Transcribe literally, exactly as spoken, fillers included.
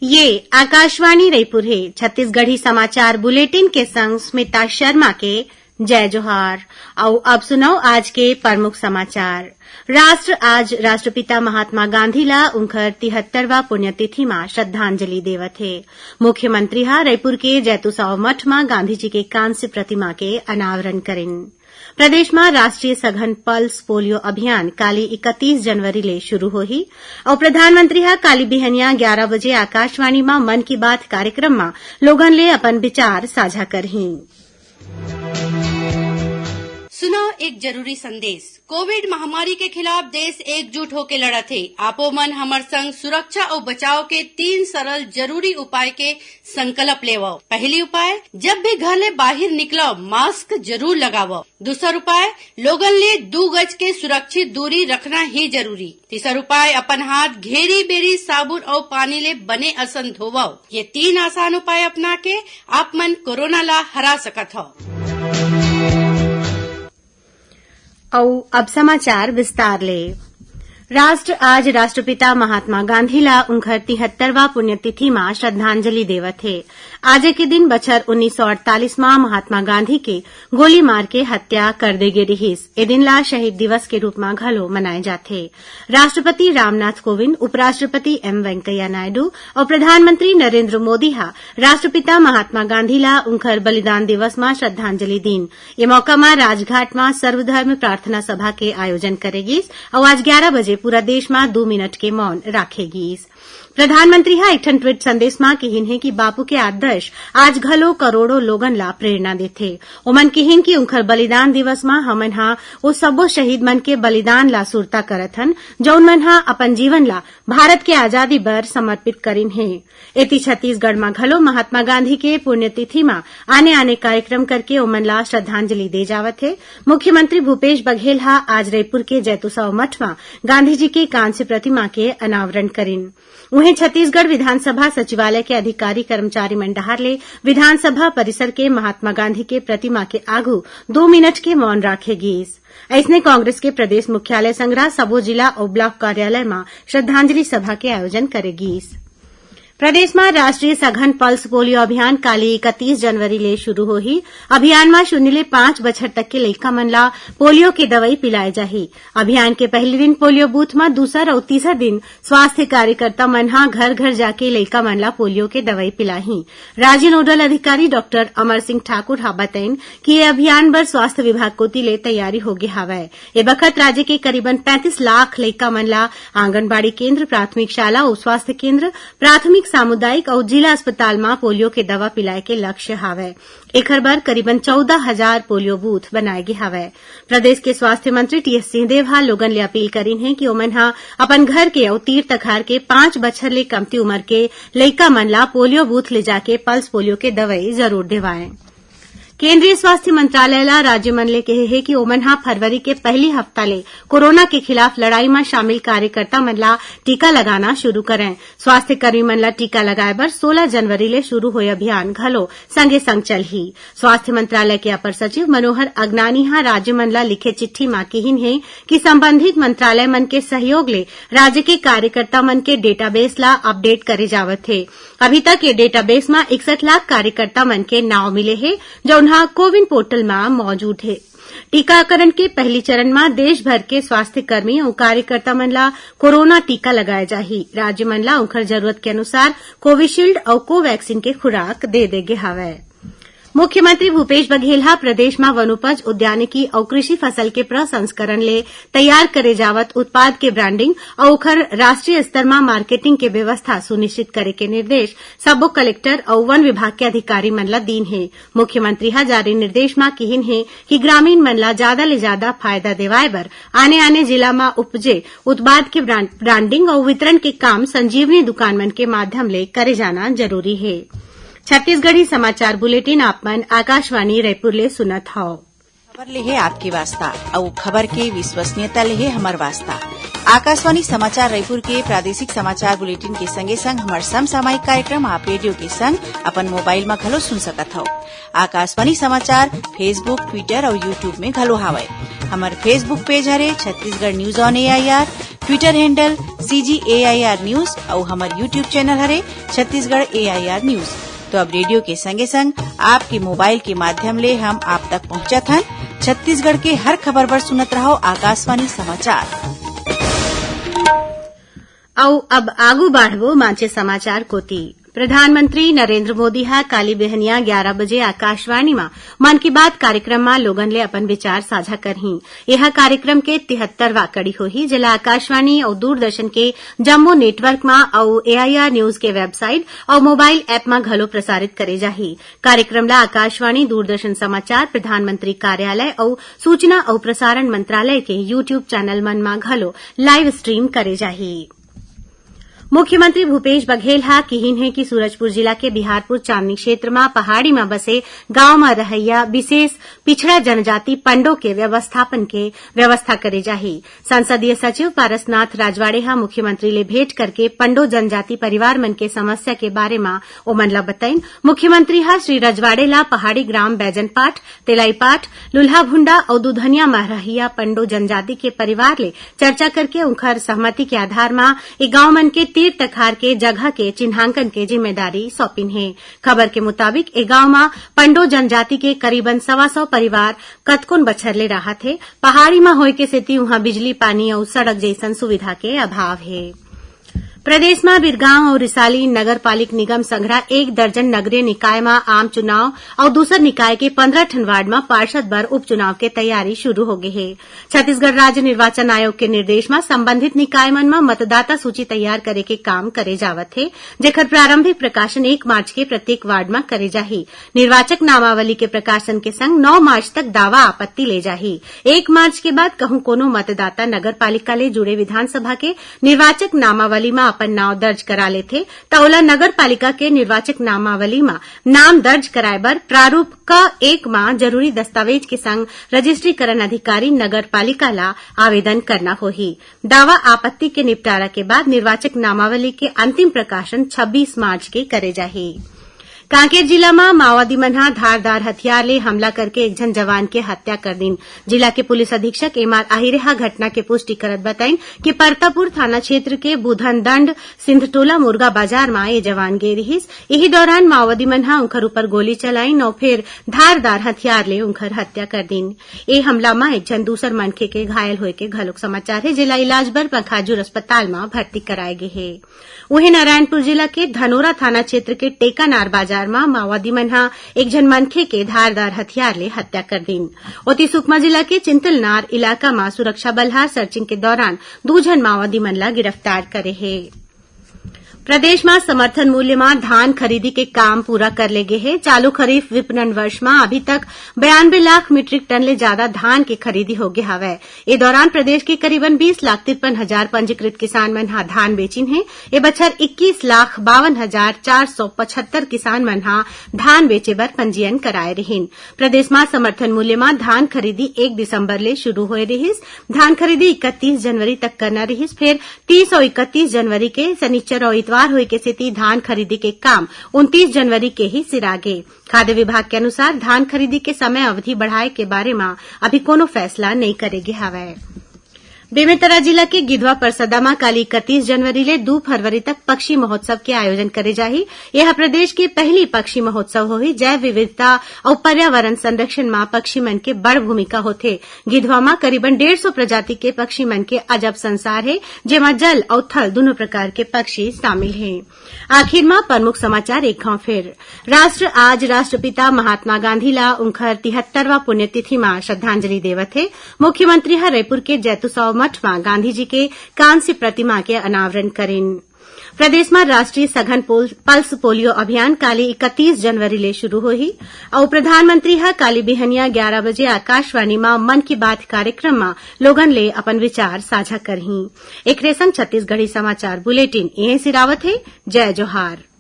ये आकाशवाणी रईपुर हे। छत्तीसगढ़ी समाचार बुलेटिन के संग स्मिता शर्मा के जय जोहार। अउ अब सुनव आज के प्रमुख समाचार। राष्ट्र आज राष्ट्रपिता महात्मा गांधी ला उंखर तिहत्तरवां पुण्यतिथि मा श्रद्धांजलि देवत हे। मुख्यमंत्री ह रईपुर के जैतूसाव मठ मा गांधी जी के कांस्य प्रतिमा के अनावरण करिन। प्रदेश मा राष्ट्रीय सघन पल्स पोलियो अभियान काली इकतीस जनवरी ले शुरू होही। अउ प्रधानमंत्री ह काली बिहनिया ग्यारा बजे आकाशवाणी मा मन की बात कार्यक्रम मा लोगन ले अपन विचार साझा करही। सुनव एक जरूरी संदेश। कोविड महामारी के खिलाफ देश एकजुट होके लड़त हे। आपो मन हमर संग सुरक्षा अउ बचाव के तीन सरल जरूरी उपाय के संकल्प लेवव। पहली उपाय, जब भी घर ले बाहिर निकलव, मास्क जरूर लगावव। दूसर उपाय, लोगन ले दू गज के सुरक्षित दूरी रखना ही जरूरी। तीसर उपाय, अपन हाथ घेरी बेरी साबुन अउ पानी ले बने असन धोवव। ये तीन आसान उपाय अपना के आप मन कोरोना ला हरा सकत हव। अउ अब समाचार विस्तार ले। राष्ट्र आज राष्ट्रपिता महात्मा गांधी ला उंखर तिहत्तरवां पुण्यतिथि मा श्रद्धांजलि देवत हे। आजे के दिन बछर उन्नीस सौ अड़तालीस मा महात्मा गांधी के गोली मार के हत्या कर दे गे रिहिस। ए दिन ला शहीद दिवस के रूप मा घलो मनाए जाथे। राष्ट्रपति रामनाथ कोविंद, उपराष्ट्रपति एम वेंकैया नायडू अउ प्रधानमंत्री नरेंद्र मोदी ह राष्ट्रपिता महात्मा गांधी ला उंखर बलिदान दिवस मा श्रद्धांजलि दीन। ये मौका म राजघाट म सर्वधर्म प्रार्थना सभा के आयोजन करे गीस अउ आज ग्यारा बजे पूरा देश म दू मिनट के मौन राखे गीस। प्रधानमंत्री ह एक ठन ट्वीट संदेश म किहिन हे कि बापू के आदर्श आज घलो करोड़ों लोगन ला प्रेरणा देथे। ओमन किहिन कि उंखर बलिदान दिवस म हमन ह ओ सब्बो शहीद मन के बलिदान ला सुरता करत हन, जउन मन ह अपन जीवन ला भारत के आजादी बर समर्पित करिन हे। एती छत्तीसगढ़ म घलो महात्मा गांधी के पुण्यतिथि म आने-आने कार्यक्रम करके ओमन ला श्रद्धांजलि दे जावत हे। मुख्यमंत्री भूपेश बघेल ह आज रईपुर के जैतूसव मठ म गांधी जी के कांस्य प्रतिमा के अनावरण करिन। उहें, छत्तीसगढ़ विधानसभा सचिवालय के अधिकारी कर्मचारी मन डहार ले विधानसभा परिसर के महात्मा गांधी के प्रतिमा के आगू दो मिनट के मौन राखे गीस। अइसने कांग्रेस के प्रदेश मुख्यालय संघरा सबो जिला अउ ब्लॉक कार्यालय म श्रद्धांजलि सभा के आयोजन करे गीस। प्रदेश म राष्ट्रीय सघन पल्स पोलियो अभियान काली इकतीस जनवरी ले शुरू होही। अभियान म शून्य ले पाँच बछर तक के लइका मन ला पोलियो के दवई पिलाए जाही। अभियान के पहिली दिन पोलियो बूथ म, दूसर अउ तीसर दिन स्वास्थ्य कार्यकर्ता मन ह घर-घर जाके लइका मन ला पोलियो के दवई पिलाही। राज्य नोडल अधिकारी डॉक्टर अमर सिंह ठाकुर ह बतइन कि ये अभियान बर स्वास्थ्य विभाग कोति ले तैयारी होगे हावय। ए बखत राज्य के करीबन पैंतीस लाख लइका मन ला आंगनबाड़ी केंद्र, प्राथमिक शाला अउ स्वास्थ्य केंद्र, प्राथमिक सामुदायिक अउ जिला अस्पताल म पोलियो के दवा पिलाए के लक्ष्य हावय। एखर बर करीबन चौदह हजार पोलियो बूथ बनाए गे हावय। प्रदेश के स्वास्थ्य मंत्री टीएस सिंहदेव ह लोगन ले अपील करिन हे कि ओमन ह अपन घर के अउ तीर तखार के पाँच बछर ले कमती उमर के लइका मन ला पोलियो बूथ ले जाके पल्स पोलियो के दवई जरूर देवाएं। केंद्रीय स्वास्थ्य मंत्रालय ला राज्य मन ले कहे हे कि ओमन ह फरवरी के पहली हफ्ता ले कोरोना के खिलाफ लड़ाई म शामिल कार्यकर्ता मन ला टीका लगाना शुरू करंय। स्वास्थ्य कर्मी मन ला टीका लगाए बर सोलह जनवरी ले शुरू होए अभियान घलो संगे संग चलही। स्वास्थ्य मंत्रालय के अपर सचिव मनोहर अगनानी ह राज्य मन ला लिखे चिट्ठी म किहिन हे कि संबंधित मंत्रालय मन के सहयोग ले राज्य के कार्यकर्ता मन के डेटाबेस ला अपडेट करे जावत हे। अभी तक ये डेटाबेस म इकसठ लाख कार्यकर्ता मन के नांव मिले हे, जउन ह कोविन पोर्टल म मौजूद हे। टीकाकरण के पहली चरण म देश भर के स्वास्थ्य कर्मी अउ कार्यकर्ता मन ला कोरोना टीका लगाए जाही। राज्य मन ला उंखर जरूरत के अनुसार कोविशील्ड अउ कोवैक्सीन के खुराक दे दे गे हावय। मुख्यमंत्री भूपेश बघेल ह प्रदेश म वनोपज, उद्यानिकी अउ कृषि फसल के प्रसंस्करण ले तैयार करे जावत उत्पाद के ब्रांडिंग अउ ओखर राष्ट्रीय स्तर म मार्केटिंग के व्यवस्था सुनिश्चित करे के निर्देश सब्बो कलेक्टर अउ वन विभाग के अधिकारी मन ल दीन हे। मुख्यमंत्री ह जारी निर्देश म किहिन हे कि ग्रामीण मन ल जादा ले जादा फायदा देवाय बर आने-आने जिला म उपजे उत्पाद के ब्रांड-, ब्रांडिंग अउ वितरण के काम संजीवनी दुकान मन के माध्यम ले करे जाना जरूरी हे। छत्तीसगढ़ी समाचार बुलेटिन आप मन आकाशवाणी रायपुर ले सुनत हव। खबर ले हे आपके वास्ता, अउ खबर के विश्वसनीयता ले हे हमर वास्ता। आकाशवाणी समाचार रायपुर के प्रादेशिक समाचार बुलेटिन के संगे संग हमर समसामयिक कार्यक्रम आप रेडियो के संग अपन मोबाइल म घलो सुन सकत हव। आकाशवाणी समाचार Facebook, Twitter अउ YouTube में घलो हावय। हमर Facebook पेज हरे Chhattisgarh news on AIR. Twitter handle C G A I R News अउ हमर YouTube channel हरे Chhattisgarh A I R News। तो अब रेडियो के संगे संग आपके मोबाइल के माध्यम ले हम आप तक पहुंचत हन। छत्तीसगढ़ के हर खबर बर सुनत रहो आकाशवाणी समाचार। अउ अब आगू बाढ़बो मांचे समाचार कोति। प्रधानमंत्री नरेंद्र मोदी ह काली बिहनिया ग्यारा बजे आकाशवाणी म मन की बात कार्यक्रम म लोगन ले अपन विचार साझा करही। एह कार्यक्रम के तिहत्तरवां कड़ी होही, जेला आकाशवाणी अउ दूरदर्शन के जम्मो network म अउ A I R News के website अउ mobile app म घलो प्रसारित करे जाही। कार्यक्रम ला आकाशवाणी, दूरदर्शन समाचार, प्रधानमंत्री कार्यालय अउ सूचना अउ प्रसारण मंत्रालय के YouTube channel मन म घलो live stream करे जाही। मुख्यमंत्री भूपेश बघेल ह किहीन हे कि सूरजपुर जिला के बिहारपुर चांदनी क्षेत्र म पहाड़ी म बसे गांव म रहइया विशेष पिछड़ा जनजाति पंडो के व्यवस्थापन के व्यवस्था करे जाही। संसदीय सचिव पारसनाथ राजवाड़े ह मुख्यमंत्री ले भेंट करके पंडो जनजाति परिवार मन के समस्या के बारे म ओमन ल बताइन। मुख्यमंत्री ह श्री राजवाड़े ल पहाड़ी ग्राम बैजनपाट, तेलाईपाट, लुल्हाभुंडा अउ दुधनिया म रहइया पंडो जनजाति के परिवार ले चर्चा करके उंखर सहमति के आधार म ए गांव मन के तीर तखार के जगह के चिन्हांकन के जिम्मेदारी सौंपिन हे। खबर के मुताबिक, ए गांव म पंडो जनजाति के करीबन सवा सौ परिवार कतकोन बछर ले राहत हे। पहाड़ी म होए के सेती उहां बिजली, पानी अउ सड़क जइसन सुविधा के अभाव हे। प्रदेश म बिरगांव अउ रिसाली नगर पालिक निगम संघरा एक दर्जन नगरीय निकाय म आम चुनाव अउ दूसर निकाय के पंद्रह ठन वार्ड म पार्षद बर उपचुनाव के तैयारी शुरू हो गे हे। छत्तीसगढ़ राज्य निर्वाचन आयोग के निर्देश म संबंधित निकाय मन म मतदाता सूची तैयार करे के काम करे जावत हे, जेखर प्रारंभिक प्रकाशन एक मार्च के प्रत्येक वार्ड म करे जाही। निर्वाचक नामावली के प्रकाशन के संग नौ मार्च तक दावा आपत्ति ले जाही। एक मार्च के बाद कहूं कोनो मतदाता नगर पालिका ले जुड़े विधानसभा के निर्वाचक नामावली म अपन नाव दर्ज करा लेथे, त ओला नगर पालिका के निर्वाचक नामावली म नाम दर्ज कराए बर प्रारूप क एक म जरूरी दस्तावेज के संग रजिस्ट्रीकरण अधिकारी नगर पालिका ला आवेदन करना होही। दावा आपत्ति के निपटारा के बाद निर्वाचक नामावली के अंतिम प्रकाशन छब्बीस मार्च के करे जाही। कांकेर जिला म माओवादी मन ह धारदार हथियार ले हमला करके एक झन जवान के हत्या कर दिन। जिला के पुलिस अधीक्षक एम आर आहिरे ह घटना के पुष्टि करत बताइन कि परतापुर थाना क्षेत्र के बुधन दंड सिंधटोला मुर्गा बाजार म ए जवान गे रिहिस। इही दौरान माओवादी मन ह उंखर ऊपर गोली चलाइन अउ फेर धारदार हथियार ले उंखर हत्या कर दिन। ए हमला म एक झन दूसर मनखे के घायल होए के घलोक समाचार हे, जेला इलाज बर पंखाजूर अस्पताल म भर्ती कराए गे हे। उहें, नारायणपुर जिला के धनोरा थाना क्षेत्र के टेकानार बाजार म माओवादी मन ह एक झन मनखे के धारदार हथियार ले हत्या कर दिन। ओती, सुकमा जिला के चिंतलनार इलाका म सुरक्षा बल ह सर्चिंग के दौरान दू झन माओवादी मन ला गिरफ्तार करे हे। प्रदेश म समर्थन मूल्य म धान खरीदी के काम पूरा कर ले गे हे। चालू खरीफ विपणन वर्ष म अभी तक बयानबे लाख मीट्रिक टन ले जादा धान के खरीदी होगे हवय। ए दौरान प्रदेश के करीबन बीस लाख तिरपन हजार पंजीकृत किसान मन ह धान बेचिन हे। ए बछर इक्कीस लाख बावन हजार चार सौ पचहत्तर किसान मन ह धान बेचे बर पंजीयन कराए रिहीन। प्रदेश म समर्थन मूल्य म धान खरीदी एक दिसंबर ले शुरू होए रिहीस। धान खरीदी इकतीस जनवरी तक करना रिहीस, फेर तीस अउ इकतीस जनवरी के सनिच्चर अउ इतवार होए के सेती धान खरीदी के काम उनतीस जनवरी के ही सिरागे। खाद्य विभाग के अनुसार धान खरीदी के समय अवधि बढ़ाए के बारे म अभी कोनो फैसला नइ करे गे हवय। बेमेतरा जिला के गिधवा परसदा म काली इकतीस जनवरी ले दू फरवरी तक पक्षी महोत्सव के आयोजन करे जाही। यह प्रदेश के पहली पक्षी महोत्सव होही। जैव विविधता अउ पर्यावरण संरक्षण म पक्षी मन के बड़ भूमिका होथे। गिधवा म करीबन डेढ़ सौ प्रजाति के पक्षी मन के अजब संसार हे, जेमा जल अउ थल दूनों प्रकार के पक्षी शामिल हे। आखिर म प्रमुख समाचार एक घांव फेर। राष्ट्र आज राष्ट्रपिता महात्मा गांधी ला उंखर तिहत्तरवां पुण्यतिथि म श्रद्धांजलि देवत हे। मुख्यमंत्री ह रईपुर के जैतुसाव मठ म गांधी जी के कांस्य प्रतिमा के अनावरण करिन। प्रदेश म राष्ट्रीय सघन पोल-, पल्स पोलियो अभियान काली इकतीस जनवरी ले शुरू होही। अउ प्रधानमंत्री ह काली बिहनिया ग्यारा बजे आकाशवाणी म मन की बात कार्यक्रम म लोगन ले अपन विचार साझा करही। एकरे संग छत्तीसगढ़ी समाचार बुलेटिन इहें सिरावत हे। जय जोहार।